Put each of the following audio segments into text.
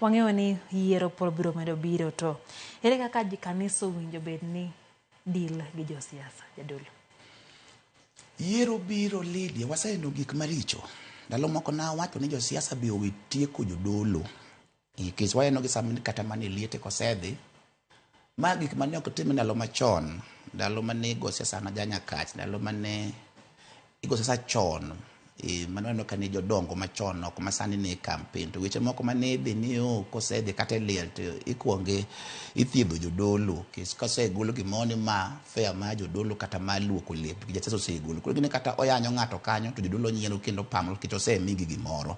Wang'eyo ni yiero pod biro medo biro to ere kaka kanisa owinjo bed ni deal gi josiasa jadolo? Yiero biro Lydia, waseneno gik maricho. Ndalo moko nawacho ni josiasa be owe tieko jodolo. Nikech waneno gi sama kata mana e liete kosedhi, ma gik mane ok tim ndalo machon, ndalo mane igo siasa na janyakach, ndalo mane igo siasa chon, mane waneno ka ne jodongo machon ok masani ne campaign to weche moko mane idhi ni o kosedhi kata e liel to ikuonge ithiedho jodolo nikech kosegol gimoro ni ma fare mar jodolo kata mar luoko lepgi jasiasa osegolo koro gini kata oyanyo ng'ato kanyo to jodolo nyiero kendo pamo nikech osemigi gimoro.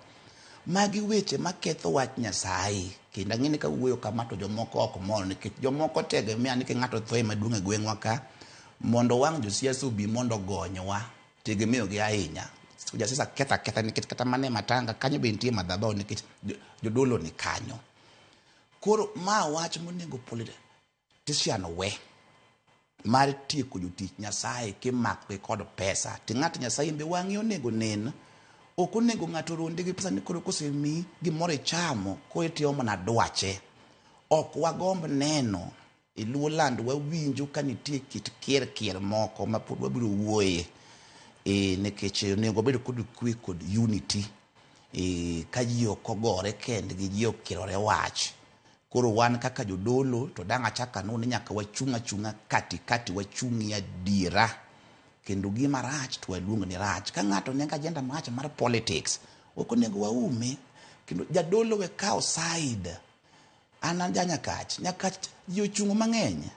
Magi weche maketho wach Nyasaye kendo ang'e ni kawuoyo kama to jomoko ok mor nikech jomoko tegemea ni ka ng'ato tho maduong' e gweng'wa ka mondo wang' josiasa obi mondo ogonywa tegemeo gi ahinya. Jasiasa ketho aketha nikech kata mana e matanga kanyo be nitie madhabahu nikech jodolo ni kanyo. Koro ma wach monego politician owe mar tieko jotich Nyasaye kimako gi kod pesa. To ng'at Nyasaye be wang'e onego nen. Ok onego ng'ato ronde gi pesa ni koro kosemiyi gimoro ichamo koro itimo mana dwache. Ok wagomb neno e Luo land wawinjo ka nitie kit kier kier moko ma pod wabiro wuoye nikech onego wabed kod kwe kod unity ka ji ok ogore kendgi ji okirore wach. Koro wan kaka jodolo to dang' achak anwo ni nyaka wachung' achung'a kati kati wachung'ie adiera kendo gima rach to waluong ni rach. Ka ng'ato nigi agenda marach mar politics ok onego waume kendo jadolo we kawo side. An an ja Nyakach, Nyakach ji ochung' mang'eny.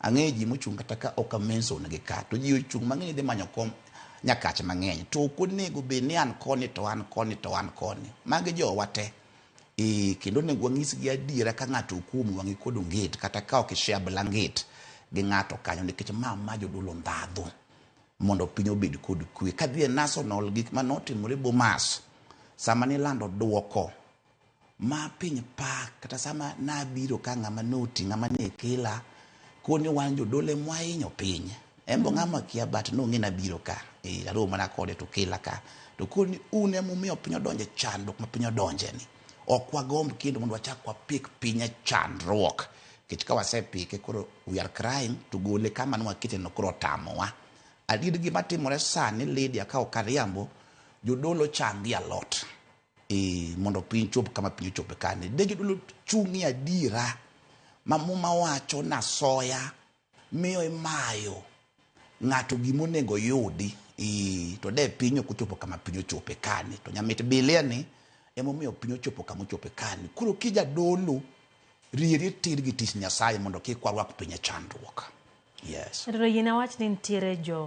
Ang'eyo ji mochung' kata ka ok a mention gi ka to ji ochung' mang'eny dhi manyo kom Nyakach mang'eny to ok onego bed ni an koni to an koni to an koni. Magi jowa te. Kendo onego wanyisgi adiera ka ng'ato ok oumo wang'e kod onget kata ka ok i share blanket gi ng'ato kanyo nikech ma jodolo ndhadhu mondo piny obed kod kwe. Kadhi e national gik manotimore Bomas sama nilando duoko ma piny pa kata sama nabiro ka ng'ama noti ng'ama ne kela koni wan jodolo ema wahinyo piny. En bo ng'ama kia but nong'e nabiro ka aromo mana kode to kela ka to koni un emomiyo piny odonje chandruok ma piny odonje ni. Ok wagomb kendo mondo wachak wapik piny e chandruok nikech ka wasepike koro we are crying to gole kama ne wakete no koro otamowa. Adier gima timore sani Lydia ka ok ariambo jodolo changi a lot. Mondo piny chop kama piny ochope kani. De jodolo chung'ie adiera ma muma wacho nasoya miyo imayo ng'ato gima onego oyudi to de piny ok ochopo kama piny ochope kani. To nyamit bilia ni emomiyo piny ochopo kama ochope kani. Koro kijadolo rieri tir gi tich Nyasaye mondo kik warwak piny e chandruok. Yes. Jadolo yiena awach ni nitiere jo